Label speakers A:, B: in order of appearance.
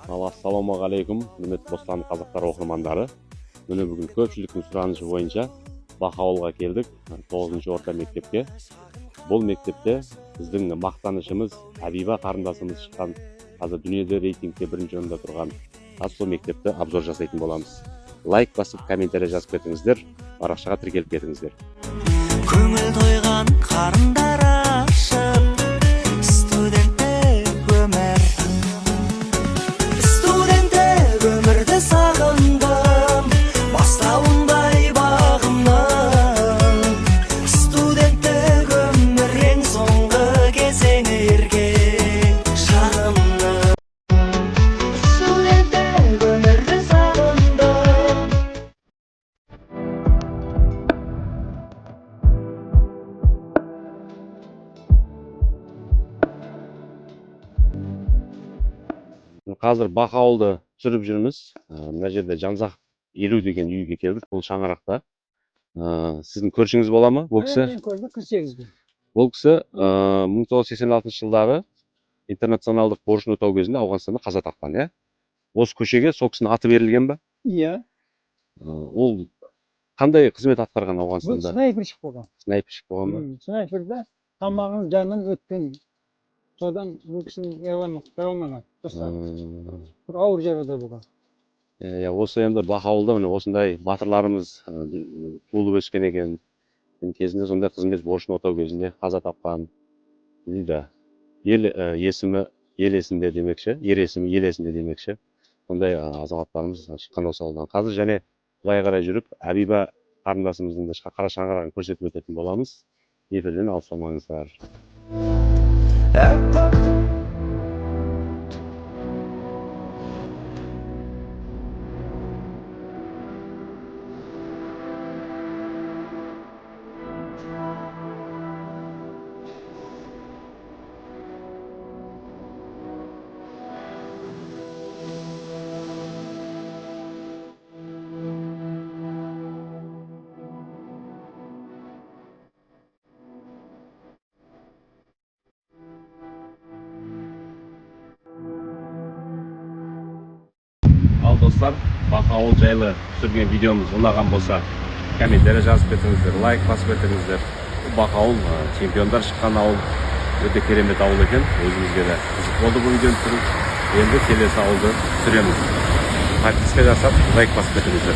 A: Ал ассалаумағалейкум, құрметті Бостан қазақтар оқырмандары! Міне, бүгін көпшіліктің сұранышы бойынша Бақауылға келдік, тоғызыншы орта мектепке. Бұл мектепте біздің мақтанышымыз Әбиба қарындасымыз шыққан, қазір дүниеде рейтингте бірінші орында тұрған. Қазір сол мектепті обзор жасайтын боламыз. Лайк басып, комментарий жазып кетіңіздер, парақшаға тіркеліп кетіңіздер.
B: Көңіл тойған, қарындар ашып, студенттік өмір, студенттік өмірді сағындым, бастауындай бағымның. Студенттік өмір ең соңғы кезеңі ерке шағымның. Студенттік өмірді сағындым.
A: Қазір Бақауылды түсіріп жүрміз. Мына жерде Жанзақ 50 деген үйге келдік. Бұл шаңырақта сіздің көршіңіз бола ма бұл кісі?
C: Мен көрдім 48-де.
A: Бұл кісі 1986 жылдары интернационалдық борышын өтеу кезінде Ауғанстанда қаза тапқан, иә. Осы көшеге сол кісінің аты берілген ба?
C: Иә.
A: Ол қандай қызмет атқарған
C: Бұл
A: Ауғанстанда?
C: Снайперщик болған.
A: Снайперщик болған ба?
C: Снайперда тамағының жанынан өткен. Содан бұл кісінің жараланған. Достар, бір ауыр жарада болған.
A: Иә, осы енді Бақауылда, міне, осындай батырларымыз туылып өскен екен. Енді кезінде сондай қызмет борышын өтеу кезінде қаза тапқан дейді. Ел есімі ел есінде демекші, ер есімі ел есінде демекші, сондай азаматтарымыз шыққан осы ауылдан. Қазір және былай қарай жүріп, Әбиба қарындасымыздың да қара шаңырағын көрсетіп өтетін боламыз. Эфирден алыстамаңыздар.
B: Аппақ
A: Ал, достар, Бақауыл жайлы түсірген видеомыз ұнаған болса, комментарий жазып кетіңіздер, лайк басып кетіңіздер. Бұл Бақауыл чемпиондар шыққан ауыл, өте керемет ауыл екен. Өзімізге де қызық болды бұл видеоны түсіру. Енді келесі ауылды түсіреміз. Подписка жасап, лайк басып кетіңіздер.